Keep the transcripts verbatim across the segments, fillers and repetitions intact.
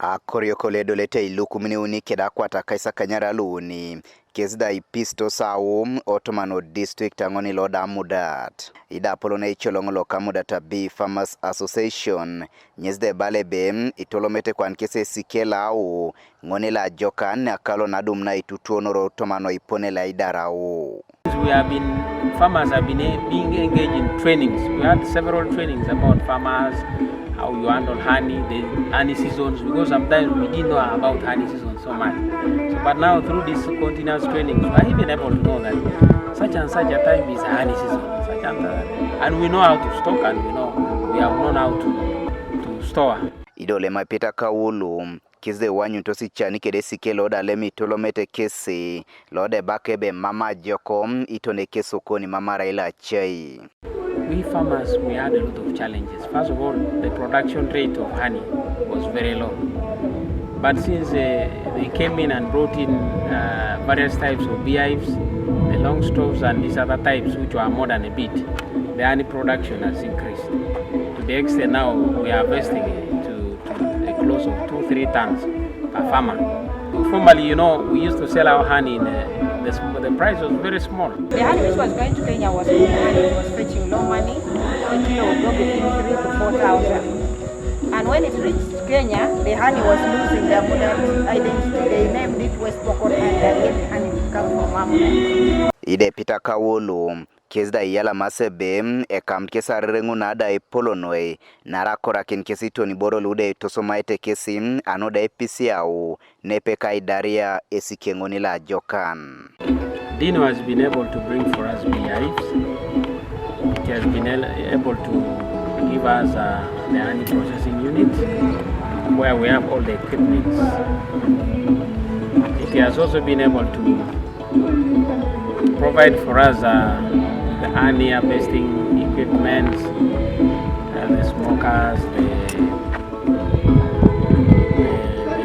Akoriok lo edolete ilukumin uni keda akwat akaisakanyare lu uni, kes da ipisito sau otoman o district aŋoni lo da Amudat. Ida apolon eicoloŋ loka Amudat Bee Farmers Association, ŋes da ebala ebe itolomete kwan kes esike lau ŋoni lo ajokan akalo na adum na itutuonoro otoman o ipone lo aidarau. We have been, farmers have been, eh, being engaged in trainings. We had several trainings about farmers, how you handle honey, the honey seasons, because sometimes we didn't know about honey season so much. So, but now through these continuous trainings, we are even able to know that such and such a time is honey season, such and, uh, and we know how to stock, and we know, we have known how to, to store. Idolema Peter Kawulu, kes da iwanyunitos ican kede esike lo da lem itolomete kesi, lo da ebaka ebe mam ajoko iton ekesokoni mam arai lo acai. We farmers, we had a lot of challenges. First of all, the production rate of honey was very low. But since, uh, they came in and brought in, uh, various types of beehives, the long stalks and these other types which were modern a bit, the honey production has increased to the extent now we are harvesting to, to a close of two, three tons per farmer. Formerly, you know, we used to sell our honey in, uh, the, sm- the price was very small. The honey which was going to Kenya was good honey. It was fetching low money. A kilo would go between three to four thousand. And when it reached Kenya, the honey was losing their modern identity. They named it West Pokot honey, and yet the honey come from Amudat. Ide Peter Kawulu, kes da iyalamasi ebe ekamut kes arereŋu na da epol noi, naarai akorakin kes iton iboro lu da etosomaete kesi, anu da episiau, nepepe ka aidaria esike ŋoni lo ajokan. Dino has been able to bring for us beehives. It has been el- able to give us, uh, the honey processing unit where we have all the equipments. It has also been able to provide for us, uh, the honey harvesting equipment, uh, the smokers, the, the,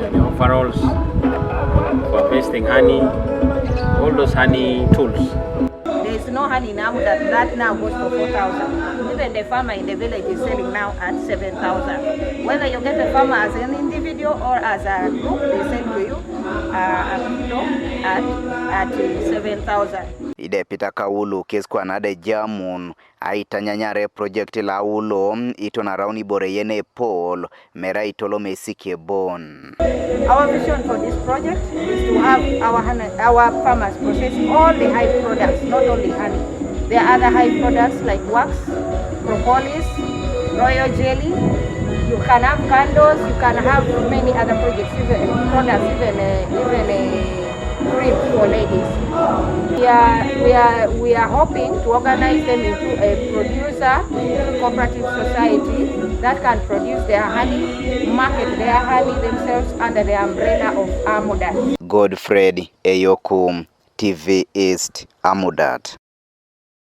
the, the overalls for harvesting honey, all those honey tools. There is no honey in Amudat that now goes for four thousand. Even the farmer in the village is selling now at seven thousand. Whether you get a farmer as an individual or as a group, they sell to you, uh, a kilo at, at seven thousand. Ide Peter Kawulu kes kwana da ejamun aitanyanyare project lo aulo iton araun ibore yen epol mere aitolom esike bon. Our vision for this project is to have our honey, our farmers process all the hive products, not only honey. There are other hive products like wax, propolis, royal jelly. You can have candles, you can have many other projects, even products, even, uh, even, uh, cream for ladies. We are, we are, we are hoping to organize them into a producer cooperative society that can produce their honey, market their honey themselves under the umbrella of Amudat. Godfred Eyoku, T V East, Amudat.